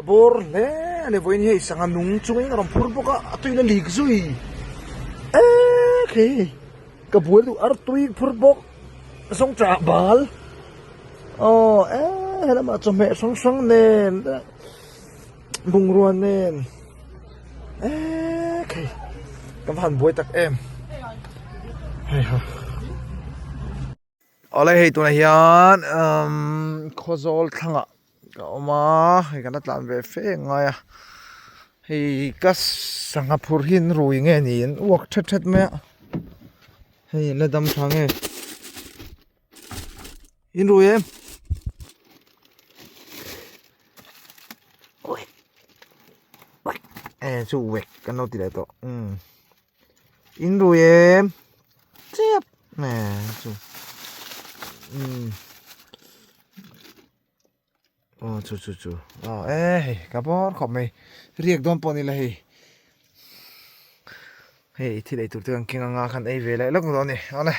Ka bawr hle a ni vawiin hi hei sangha nung chungin a rawn phur bawk a a tuiin a lik zui eee khi ka buai duh artui phur bawk zawngṭah bal aw eee helamah chawhmeh hrang hrang nen bungrua nen eee khi ka va han buai tak em heiha. Awle hei tunah hian umm khawzawl thlangah ka awm a hei kan la tlan ve fe ngai a hei ka sangha phur hi an rui nge ni an uak that that mai a hei an la dam tha nge in rui em e chu wek kan lo ti leh tawh umm. In rui em chiap nè chu um aw chu chu chu aw e hei ka bawr khawp mai riak dawn pawh ni la hei hei thil ei tur te kan keng anga khan ei ve leh lawk dawn a ni awle.